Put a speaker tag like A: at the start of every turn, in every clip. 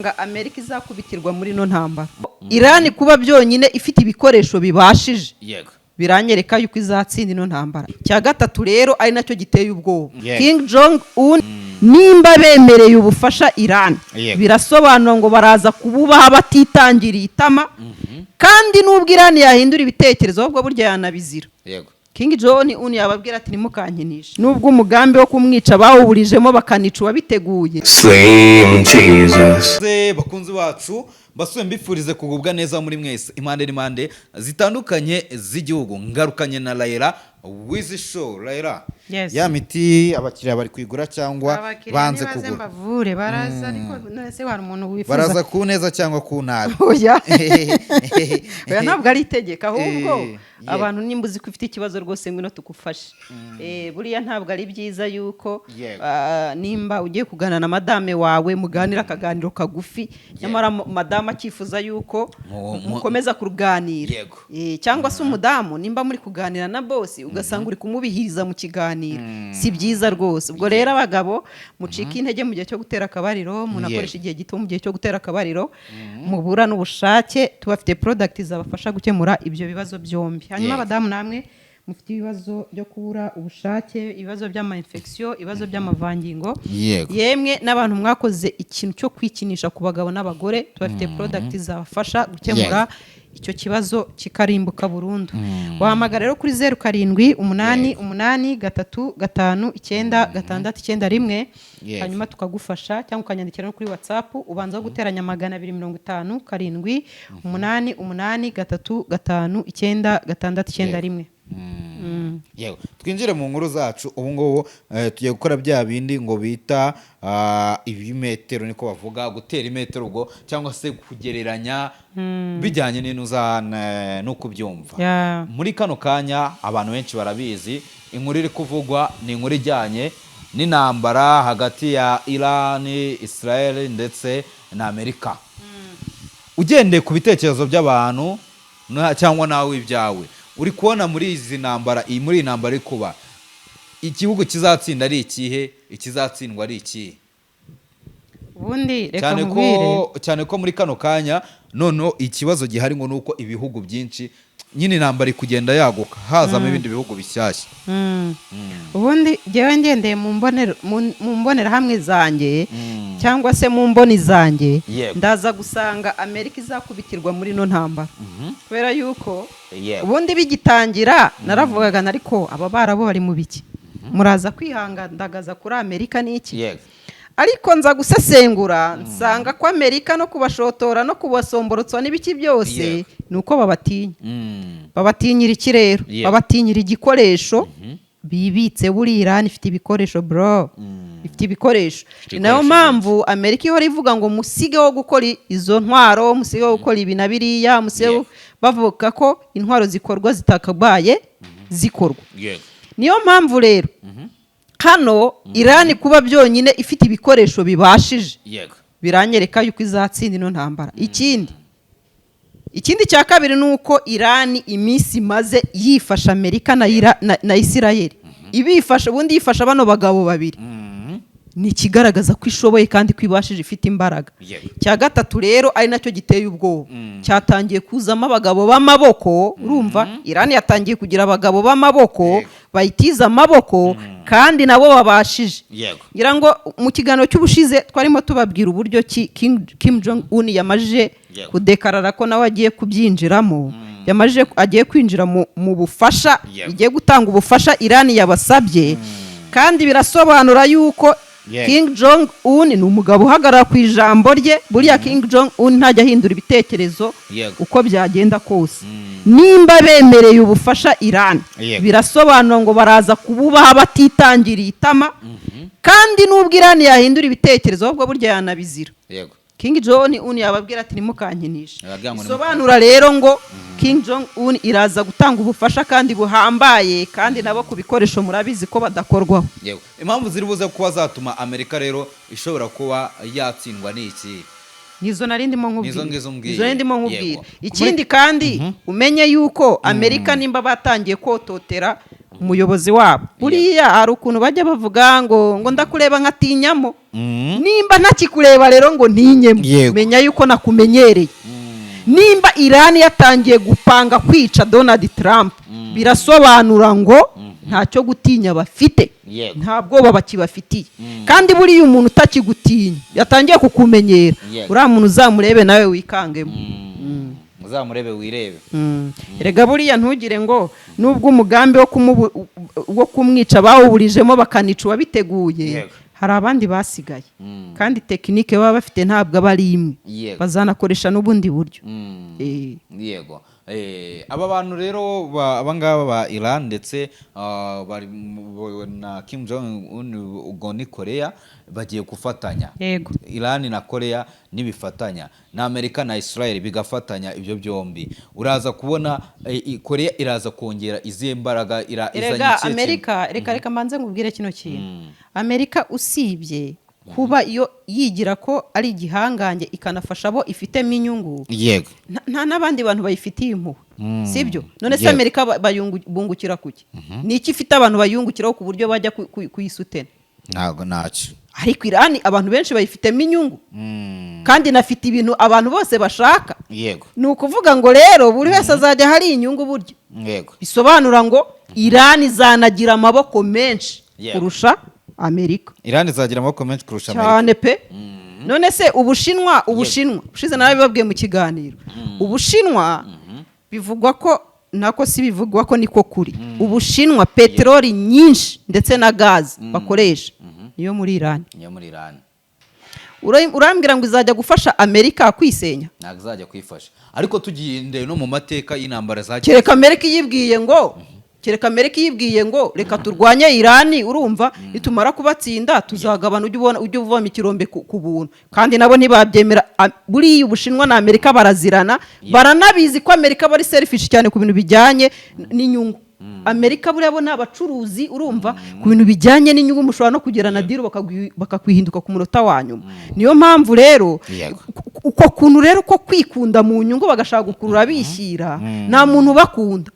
A: Amerika izakubitirwa muri ino ntambara. Irani kuba byonyine ifite ibikoresho bibashije, biranyereka yuko izatsinda ino ntambara. Cya gatatu rero, ari nacyo giteye ubwoba, Kim Jong Un nimba bemereye ubufasha Iran, birasobanura ngo baraza kububaha batitangiriye itama. Kandi nubwo Iran yahindura ibitekerezo, ahubwo burya yanabizira. Kim Jong Un yababwira ati: "Ntimukankinishe." Nubwo umugambi wo kumwica bawuburijemo, bakanica uwabiteguye.
B: Slim Jesus.
C: Ze bakunzi bacu, mbasuye mbifurize kugubwa neza muri mwese, impande n'impande zitandukanye z'igihugu. Ngarukanye na Layla Wizi Show. Layla,
A: Yes.
C: ya miti abakiriya bari kuyigura cyangwa banze kugura?
A: Mbavure baraza, ariko none se hari umuntu wifuza?
C: Baraza ku neza cyangwa ku nabi?
A: Oya, oya, ntabwo ari itegeko, ahubwo abantu nimba uzi ko ufite ikibazo rwose, ngwino tugufashe. Buriya ntabwo ari byiza yuko nimba ugiye kuganira na madame wawe, muganira akaganiro kagufi, nyamara madame akifuza yuko mukomeza kuruganira. Cyangwa se umudamu, nimba muri kuganira na boss, ugasanga uri kumubihiriza mu kiganiro, si byiza rwose. Ubwo rero abagabo mucika intege mu gihe cyo gutera akabariro, munakoresha igihe gito mu gihe cyo gutera akabariro, mubura n'ubushake, tubafite product zabafasha gukemura ibyo bibazo byombi. Hanyuma abadamu namwe mufite ibibazo byo kubura ubushake, ibibazo by'ama infection, ibibazo by'amavangingo, yemwe n'abantu mwakoze ikintu cyo kwikinisha ku bagabo n'abagore, tubafite product zabafasha gukemura icyo kibazo kikarimbuka burundu. Wahamagara rero kuri 0788359691, hanyuma tukagufasha, cyangwa ukanyandikira no kuri WhatsApp, ubanza guteranya 257 883 59 691.
C: Yewe, twinjire mu nkuru zacu. Ubu ngubu tugiye gukora bya bindi ngo bita ibimetero, niko bavuga, gutera imetero ubwo, cyangwa se kugereranya bijyanye n'intuza no kubyumva. Muri kano kanya abantu benshi barabizi, inkuru iri kuvugwa ni inkuru ijyanye n'intambara hagati ya Iran, Israel ndetse na Amerika. Ugendeye ku bitekerezo by'abantu cyangwa nawe ibyawe, uri kubona muri izi ntambara, muri iyi ntambara iri kuba, igihugu kizatsinda ari ikihe, ikizatsindwa ari ikihe?
A: Ubundi reka
C: Cyane
A: nkubwire.
C: ko, cyane ko muri kano kanya noneho ikibazo gihari ngo ni uko ibihugu byinshi nyine, intambara iri kugenda yaguka, hazamo ibindi bihugu bishyashya.
A: Ubundi njyewe ngendeye mu mbonerahamwe zanjye, cyangwa se mu mboni zanjye, ndaza gusanga Amerika izakubitirwa muri ino ntambara, kubera yuko ubundi bigitangira naravugaga, ariko aba Barabu bari mu biki? Muraza kwihangandagaza kuri Amerika n'iki? Ariko nza gusesengura, nsanga ko Amerika no kubashotora no kubasomborotsa n'ibiki byose, ni uko babatinya. Babatinyira iki rero? Babatinyira igikoresho bibitse. Buriya Iran ifite ibikoresho, bro, ifite ibikoresho. Ni nayo
C: Ibikoresho.
A: mpamvu Amerika ihora ivuga ngo musigeho gukora izo ntwaro, musigeho gukora ibi na biriya, musigeho, bavuga ko intwaro zikorwa zitakabaye zikorwa. Niyo mpamvu rero hano Iran kuba byonyine ifite ibikoresho bibashije, biranyereka yuko izatsinda ino ntambara. Ikindi cya kabiri ni uko Irani iminsi imaze yifasha Amerika na Isirayeli, ibifasha, ubundi yifasha bano bagabo babiri, ni ikigaragaza ko ishoboye kandi ko ibashije, ifite imbaraga. Cya gatatu rero, ari nacyo giteye ubwoba, cyatangiye kuzamo abagabo b'amaboko. Urumva, Irani yatangiye kugira abagabo b'amaboko, bayitiza amaboko, kandi nabo babashije. Ngira ngo mu kiganiro cy'ubushize twarimo tubabwira uburyo ki Kim Jong Un yamajije kudekarara ko nawe agiye kubyinjiramo, yamajije, agiye kwinjira mu bufasha, igiye gutanga ubufasha Irani yabasabye. Kandi birasobanura yuko Kim Jong Un ni umugabo uhagarara ku ijambo rye. Buriya Kim Jong Un ntajya ahindura ibitekerezo uko byagenda kose. Nimba bemereye ubufasha Iran, birasobanura ngo baraza kububaha batitangiriye itama. Kandi nubwo Iran yahindura ibitekerezo, ahubwo burya yanabizira. Kim Jong Un yababwira ati: "Ntimukankinishe."
C: Yababwira ngo
A: Bisobanura rero ngo Kim Jong Un iraza gutanga ubufasha kandi buhambaye, kandi nabo ku bikoresho murabizi ko badakorwaho.
C: Yego, impamvu ziri buze kuba zatuma Amerika rero ishobora kuba yatsindwa ni iki?
A: Nizo nari ndimo nkubwira.
C: Nizo ngizo mbwiye.
A: Nizo nari ndimo nkubwira. Ikindi kandi umenye yuko Amerika nimba batangiye kototera Umuyobozi wabo, buriya hari ukuntu bajya bavuga ngo ndakureba nkatinyamo. Nimba ntakikureba rero ngo ntinyemo, menya yuko nakumenyereye. Nimba Irani yatangiye gupanga kwica Donald Trump, birasobanura ngo ntacyo gutinya bafite, nta bwoba bakibafitiye. Kandi buriya umuntu utakigutinya, yatangiye kukumenyera, uriya muntu uzamurebe nawe wikangemo.
C: Uzamurebe wirebe.
A: Erega buriya ntugire ngo nubwo umugambi wo kumwica bawuburijemo, bakanica uwabiteguye, hari abandi basigaye, kandi technique baba bafite ntabwo aba ari imwe, bazanakoresha n'ubundi buryo.
C: Yego. Aba bantu rero aba ngaba ba Iran ndetse bari na Kim Jong Un, ubwo ni Korea, bagiye gufatanya. Iran na Korea nibifatanya na Amerika na Israel bigafatanya, ibyo byombi uraza kubona Korea iraza kongera izihe mbaraga izanye
A: Erega
C: ikihe kintu?
A: Amerika, reka mbanze nkubwire kino kintu. Amerika, usibye kuba iyo yigira ko ari igihangange, ikanafasha abo ifitemo inyungu, nta n'abandi bantu bayifitiye impuhwe, sibyo? None se Amerika bungukira kuki? Ni iki ifite abantu bayungukiraho ku buryo bajya kuyisutena?
C: Ntabwo, ntacyo.
A: Ariko Irani abantu benshi bayifitemo inyungu, kandi inafite ibintu abantu bose bashaka. Ni ukuvuga ngo rero buri wese azajya ahari inyungu burya. Bisobanura ngo Irani izanagira amaboko menshi kurusha Amerika.
C: Iran izagira amaboko menshi kurusha Amerika.
A: Cyane pe. None se Ubushinwa, ushize narabibabwiye mu kiganiro, Ubushinwa bivugwa ko, nako si bivugwa ko, niko kuri, Ubushinwa peteroli nyinshi ndetse na gazi bakoresha niyo muri Irani.
C: Niyo muri Iran.
A: Urambwira ngo izajya gufasha Amerika kwisenya?
C: Ntabwo izajya kwifasha, ariko tugiye no mu mateka y'intambara zagiye
A: Kereka Amerika iyibwiye ngo reka turwanye Irani, urumva, nitumara kubatsinda tuzagabana, ujye ubona ujye uvoma ikirombe ku buntu. Kandi nabo ntibabyemera. Buriya Ubushinwa na Amerika barazirana, baranabizi ko Amerika bari selfish cyane ku bintu bijyanye n'inyungu. Amerika buriya bo ni abacuruzi, urumva, ku bintu bijyanye n'inyungu mushobora no kugirana deal bakakwihinduka ku munota wa nyuma. Niyo mpamvu rero uko kuntu rero ko kwikunda mu nyungu, bagashaka gukurura bishyira, nta muntu ubakunda.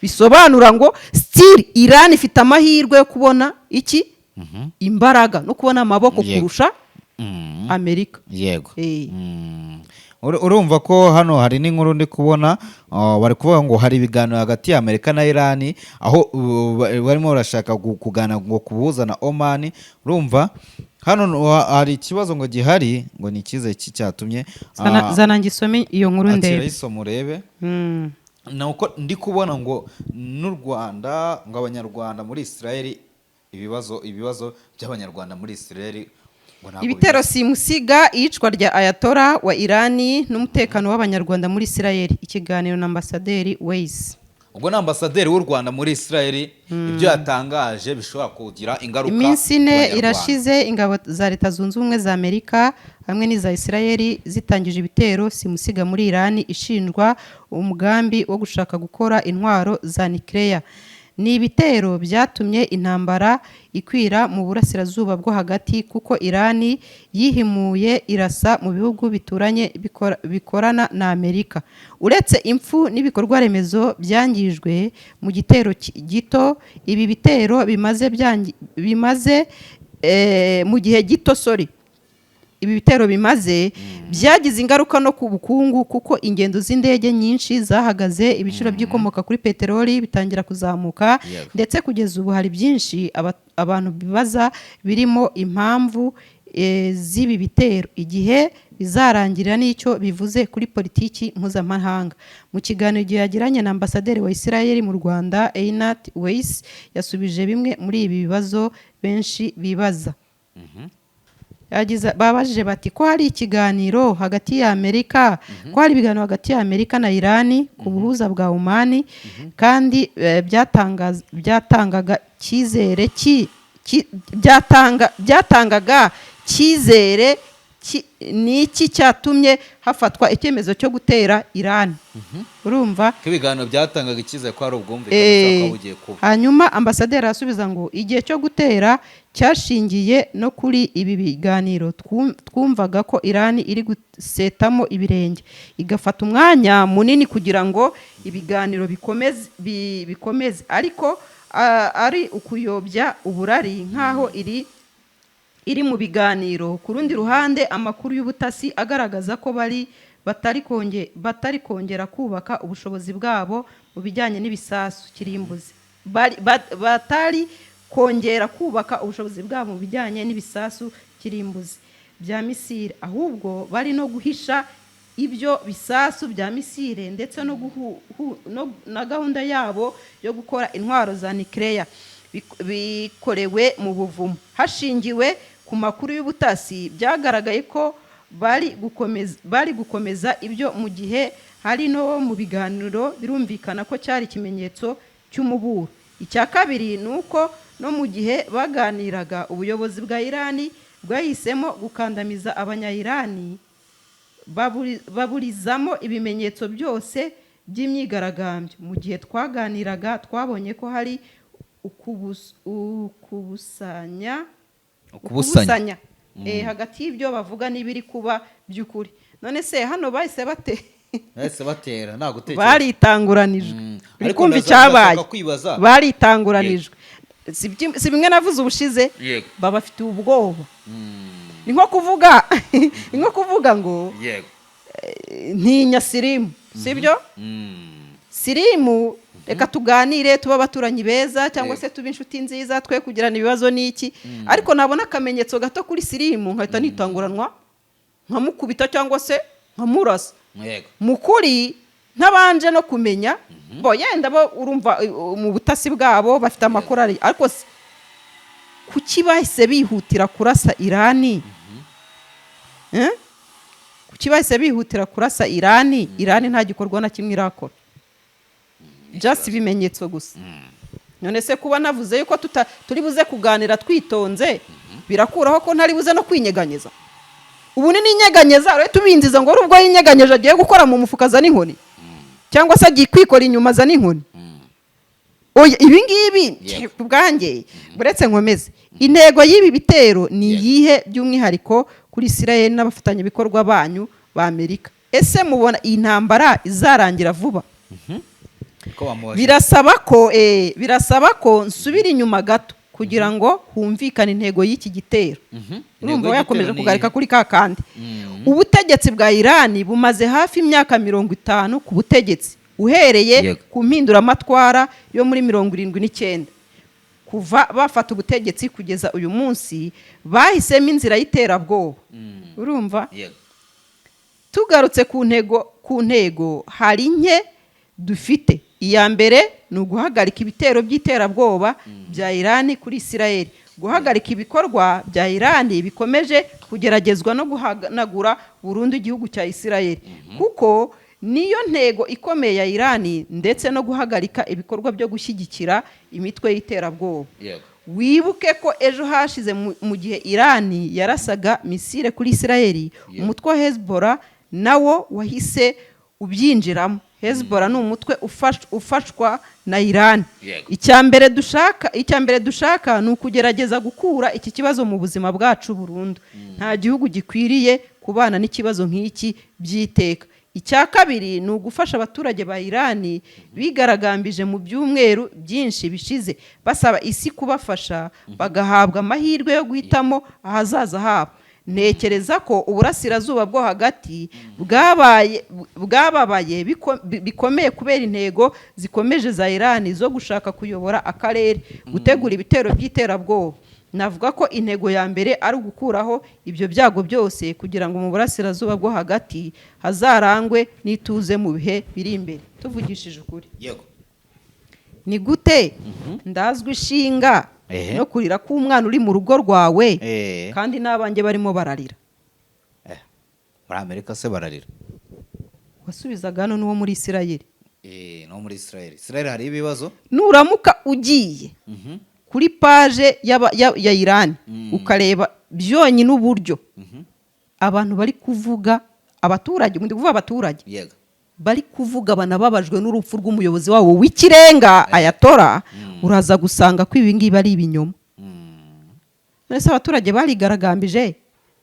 A: Bisobanura ngo still Iran ifite amahirwe yo kubona iki, imbaraga no kubona amaboko kurusha Amerika.
C: Urumva ko hano hari n'inkuru ndi kubona, bari kuvuga ngo hari ibiganiro hagati ya Amerika na Irani, aho barimo barashaka kuganira ngo kubuza na Oman. Urumva hano hari ikibazo ngo gihari, ngo ni ikize cyatumye
A: Zana ngisome iyo nkuru
C: akira
A: ndebe.
C: Ayisoma urebe. Ni uko ndi kubona ngo n'u Rwanda, ngo Abanyarwanda muri Israel, ibibazo by'Abanyarwanda muri Israel ngo ntabwo
A: Ibitero simusiga, iyicwa rya Ayatollah wa Irani n'umutekano w'Abanyarwanda muri Israel, ikiganiro na Ambasaderi Weiss.
C: Ubwo ni ambasaderi w'u Rwanda muri Israel, ibyo yatangaje bishobora kugira ingaruka
A: Iminsi
C: ku
A: 4
C: Banyarwanda.
A: irashize ingabo za Leta Zunze Ubumwe za Amerika hamwe n'iza Israel zitangije ibitero simusiga muri Irani, ishinjwa umugambi wo gushaka gukora intwaro za nuclear. Ni ibitero byatumye intambara ikwira mu Burasirazuba bwo Hagati, kuko Irani yihimuye irasa mu bihugu bituranye bikorana na Amerika. Uretse impfu n'ibikorwa remezo byangijwe mu gitero gito, ibi bitero bimaze mu gihe gito, sorry, ibi bitero bimaze byagize ingaruka no ku bukungu, kuko ingendo z'indege nyinshi zahagaze, ibiciro by'ibikomoka kuri peteroli bitangira kuzamuka, ndetse kugeza ubu hari byinshi abantu bibaza, birimo impamvu z'ibi bitero, igihe bizarangirira n'icyo bivuze kuri politiki mpuzamahanga. Mu kiganiro igihe yagiranye na Ambasaderi wa Israel mu Rwanda, Einat Weiss, yasubije bimwe muri ibi bibazo benshi bibaza. Babajije bati ko hari ikiganiro hagati ya Amerika, ko hari ibiganiro hagati ya Amerika na Irani ku buhuza bwa Omani, kandi byatangaga cyizere ki byatangaga cyizere ni iki cyatumye hafatwa icyemezo cyo gutera Irani? Urumva
C: ko ibiganiro byatangaga icyizere ko hari ubwumvikane bushobora kuba bugiye kuba.
A: Hanyuma ambasaderi arasubiza ngo igihe cyo gutera cyashingiye no kuri ibi biganiro. Twumvaga ko Irani iri gusetamo ibirenge, igafata umwanya munini kugira ngo ibiganiro bikomeze, ariko ari ukuyobya uburari nk'aho iri mu biganiro. Ku rundi ruhande, amakuru y'ubutasi agaragaza ko bari batari kongera kubaka ubushobozi bwabo mu bijyanye n'ibisasu kirimbuzi, batari kongera kubaka ubushobozi bwabo mu bijyanye n'ibisasu kirimbuzi bya misile, ahubwo bari no guhisha ibyo bisasu bya misile, ndetse no na gahunda yabo yo gukora intwaro za nuclear bikorewe mu buvumo. Hashingiwe ku makuru y'ubutasi, byagaragaye ko bari gukomeza ibyo mu gihe hari no mu biganiro. Birumvikana ko cyari ikimenyetso cy'umuburo. Icya kabiri ni uko no mu gihe baganiraga, ubuyobozi bwa Irani bwahisemo gukandamiza Abanya-Irani, baburizamo ibimenyetso byose by'imyigaragambyo. Mu gihe twaganiraga, twabonye ko hari ukubusanya.
C: Ukubusanya.
A: Hagati y'ibyo bavuga n'ibiri kuba by'ukuri. None se hano bahise bate?
C: Bahise batera nta gutekereza.
A: Baritanguranijwe. Uri
C: Ariko
A: kumva icyabaye?
C: Ndashaka kwibaza.
A: Baritanguranijwe. Si bimwe navuze ubushize?
C: Yego.
A: Babafitiye ubwoba. Ni nko kuvuga ngo ntinya Sirimu, sibyo? Sirimu, reka tuganire, tuba abaturanyi beza, cyangwa se tuba inshuti nziza, twe kugirana ibibazo n'iki, ariko nabona akamenyetso gato kuri Sirimu nkahita nitanguranwa nkamukubita cyangwa se nkamurasa. Mu kuri ntabanje no kumenya bo yenda bo urumva mu butasi bwabo bafite amakuru ariko se kuki bahise bihutira kurasa Irani? Eh? Kuki bahise bihutira kurasa Irani? Irani nta gikorwa na kimwe irakora, just ibimenyetso gusa. None se kuba navuze yuko turi buze kuganira twitonze, birakuraho ko ntari buze no kwinyeganyeza? Ubu ni ninyeganyeza rero tubinziza ngo ubwo yinyeganyeje agiye gukora mu mufuka azana inkoni, cyangwa se agiye kwikora inyuma azana inkoni? Oya, ibi ngibi ku bwanjye, buretse nkomeze. Intego y'ibi bitero ni iyihe by'umwihariko kuri Israel n'abafatanyabikorwa banyu ba Amerika? Ese mubona iyi ntambara izarangira vuba?
C: Ko bamubajije.
A: Birasaba ko nsubira inyuma gato kugira ngo humvikane intego y'iki gitero.
C: Intego
A: Urumva
C: y'igitero
A: yakomeje
C: ni
A: kugarika
C: iyihe?
A: kuri ka kandi. Ubutegetsi bwa Irani bumaze hafi imyaka 50 ku butegetsi, uhereye ku mpinduramatwara yo muri 79. Kuva bafata ubutegetsi kugeza uyu munsi, bahisemo inzira y'iterabwoba. Urumva?
C: Yego.
A: Tugarutse ku ntego, hari nke dufite. Iya mbere ni uguhagarika ibitero by'iterabwoba bya Irani kuri Isirayeli, guhagarika ibikorwa bya Irani bikomeje kugeragezwa no guhanagura burundu igihugu cya Isirayeli, kuko niyo ntego ikomeye ya Irani, ndetse no guhagarika ibikorwa byo gushyigikira imitwe y'iterabwoba. Wibuke ko ejo hashize mu gihe Irani yarasaga misile kuri Isirayeli, umutwe wa Hezbollah nawo wahise ubyinjiramo. Hezbollah ni umutwe ufashwa na Irani. Icya mbere dushaka ni ukugerageza gukura iki kibazo mu buzima bwacu burundu. Nta gihugu gikwiriye kubana n'ikibazo nk'iki by'iteka. Icya kabiri ni ugufasha abaturage ba Irani bigaragambije mu byumweru byinshi bishize, basaba isi kubafasha, bagahabwa amahirwe yo guhitamo ahazaza habo. Ntekereza ko Uburasirazuba bwo Hagati bwababaye bikomeye kubera intego zikomeje za Irani zo gushaka kuyobora akarere, gutegura ibitero by'iterabwoba. Navuga ko intego ya mbere ari ugukuraho ibyo byago byose kugira ngo mu Burasirazuba bwo Hagati hazarangwe n'ituze mu bihe biri imbere. Tuvugishije ukuri, ni gute ndazwi ishinga no kurira k'umwana uri mu rugo rwawe, kandi n'abanjye barimo bararira?
C: Muri Amerika se bararira?
A: Wasubizaga hano n'uwo muri Isirayeli.
C: No muri Israel hari ibibazo.
A: Nuramuka ugiye kuri page ya Irani, ukareba byonyine uburyo abantu bari kuvuga, abaturage, ndi kuvuga abaturage, bari kuvuga banababajwe n'urupfu rw'umuyobozi wabo w'ikirenga Ayatora, uraza gusanga ko ibi ngibi ari ibinyoma. None se abaturage barigaragambije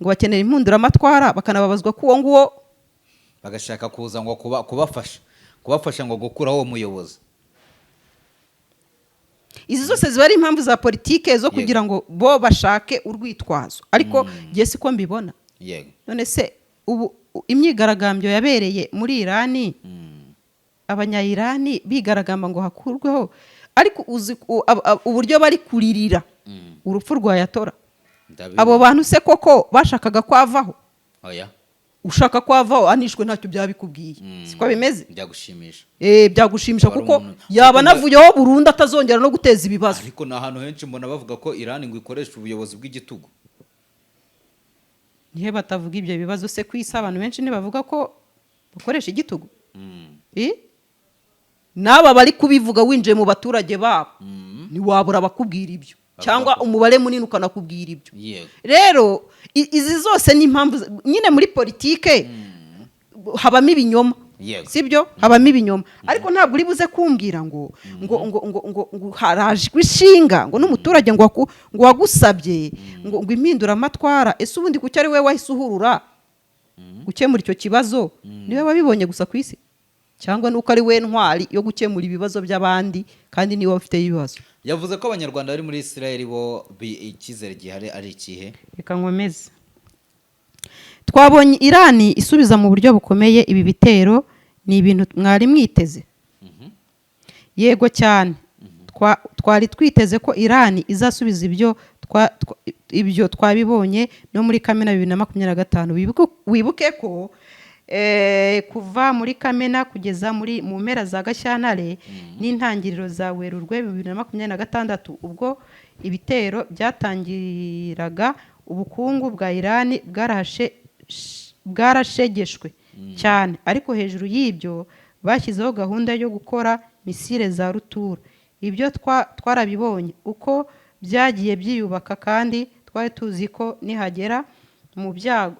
A: ngo bakenera impunduramatwara, bakanababazwa ko uwo nguwo
C: Bagashaka kuza ngo kubafasha ngo gukuraho uwo muyobozi.
A: Izi zose ziba ari impamvu za politike zo kugira ngo bo bashake urwitwazo, ariko njye siko mbibona. None se ubu imyigaragambyo yabereye muri Irani, Abanyayirani bigaragamba ngo hakurweho, ariko uzi uburyo bari kuririra urupfu rwa Ayatollah?
C: Ndabibona.
A: Abo bantu se koko bashakaga ko avaho?
C: Oya.
A: Ushaka ko avaho anishwe ntacyo byaba bikubwiye, siko bimeze?
C: Byagushimisha.
A: Byagushimisha,
C: Aba ari
A: kuko yaba anavuyeho burundu, atazongera no guteza ibibazo.
C: Ariko ni ahantu henshi mbona bavuga ko Irani ngo ikoresha ubuyobozi bw'igitugu.
A: Nihe batavuga ibyo bibazo se ku isi? Abantu benshi ntibavuga ko bakoresha igitugu? N'aba bari kubivuga, winjiye mu baturage babo ntiwabura abakubwira ibyo, cyangwa umubare munini ukanakubwira ibyo. Rero izi zose ni impamvu nyine muri politike habamo ibinyoma. Sibyo? Habamo ibinyoma, ariko ntabwo uri buze kumbwira ngo harajwe ishinga ngo n'umuturage ngo wagusabye ngo impinduramatwara. Ese ubundi kuki ari we wahise uhurura gukemura icyo kibazo? Niwe wabibonye gusa ku isi, cyangwa nuko ari we ntwari yo gukemura ibibazo by'abandi kandi niwe ufite ibibazo?
C: Yavuze ko Abanyarwanda bari muri Israel bo icyizere gihari ari ikihe?
A: Reka nkomeze. Twabonye Irani isubiza mu buryo bukomeye ibi bitero. Ni ibintu mwari mwiteze? Yego cyane. Twari twiteze ko Irani izasubiza ibyo. Ibyo twabibonye no muri Kamena 2025. Wibuke ko kuva muri Kamena kugeza mu mpera za Gashyantare n'intangiriro za Werurwe 2026, ubwo ibitero byatangiraga, ubukungu bwa Irani bwarashegeshwe cyane. Ariko hejuru y'ibyo, bashyizeho gahunda yo gukora misile za rutura. Ibyo twarabibonye uko byagiye byiyubaka, kandi twari tuzi ko nihagera mu byago,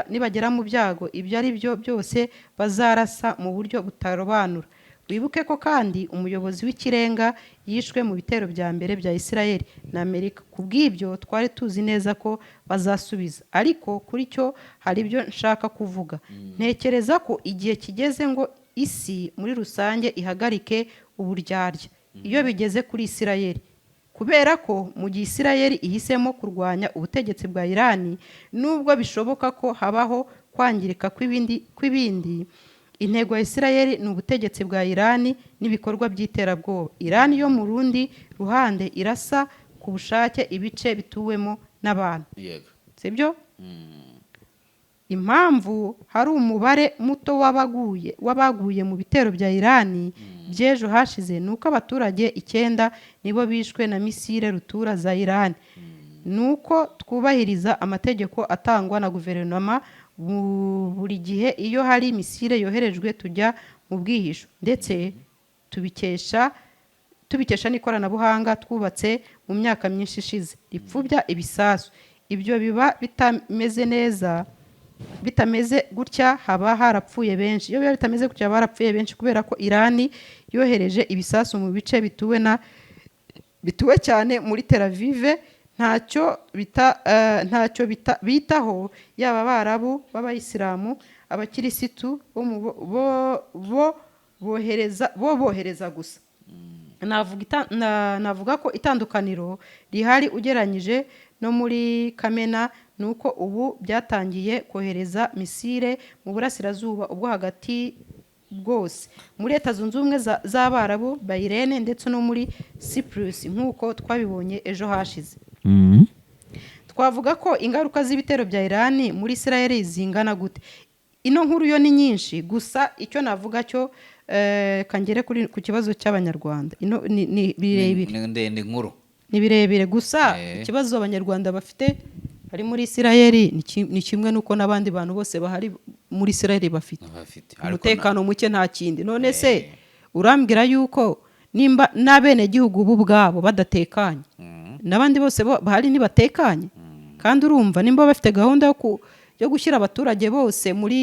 A: nibagera mu byago ibyo ari byo byose, bazarasa mu buryo butarobanura. Wibuke ko kandi umuyobozi w'ikirenga yishwe mu bitero bya mbere bya Israel na Amerika. Ku bw'ibyo, twari tuzi neza ko bazasubiza. Ariko kuri cyo hari ibyo nshaka kuvuga. Ntekereza ko igihe kigeze ngo isi muri rusange ihagarike uburyarya iyo bigeze kuri Israel, kubera ko mu gihe Israel ihisemo kurwanya ubutegetsi bwa Irani, nubwo bishoboka ko habaho kwangirika kw'ibindi, intego ya Israel ni ubutegetsi bwa Irani n'ibikorwa by'iterabwoba. Irani yo mu rundi ruhande irasa ku bushake ibice bituwemo n'abantu. Sibyo? Impamvu hari umubare muto w'abaguye mu bitero bya Irani by'ejo hashize ni uko abaturage icyenda nibo bishwe na misile rutura za Irani. Ni uko twubahiriza amategeko atangwa na guverinoma. Buri gihe iyo hari misile yoherejwe, tujya mu bwihisho, ndetse tubikesha n'ikoranabuhanga twubatse mu myaka myinshi ishize ripfubya ibisasu. Ibyo biba bitameze neza, bitameze gutya haba harapfuye benshi. Iyo biba bitameze gutya, haba harapfuye benshi, kubera ko Irani yohereje ibisasu mu bice bituwe cyane muri Tel Aviv, ntacyo bitaho, yaba Abarabu b'Abayisilamu, Abakirisitu, bo bohereza gusa. Navuga ko itandukaniro rihari ugereranyije no muri Kamena ni uko ubu byatangiye kohereza misile mu burasirazuba ubwo hagati bwose, muri Leta Zunze Ubumwe z'Abarabu, Bahrain ndetse no muri Cyprus, nk'uko twabibonye ejo hashize. Twavuga ko ingaruka z'ibitero bya Irani muri Israel zingana gute? Ino nkuru yo ni nyinshi, gusa icyo navuga cyo, kangere ku kibazo cy'Abanyarwanda. Ino ni birebire.
C: Ni ndende inkuru.
A: Ni birebire gusa. Ikibazo Abanyarwanda bafite bari muri Israel ni kimwe n'uko n'abandi bantu bose bahari muri Israel bafite
C: bafite. Ariko
A: umutekano muke, nta kindi. None se urambwira yuko nimba n'abenegihugu bo ubwabo badatekanye, n'abandi bose bahari ntibatekanye? Kandi urumva nimba bafite gahunda yo gushyira abaturage bose muri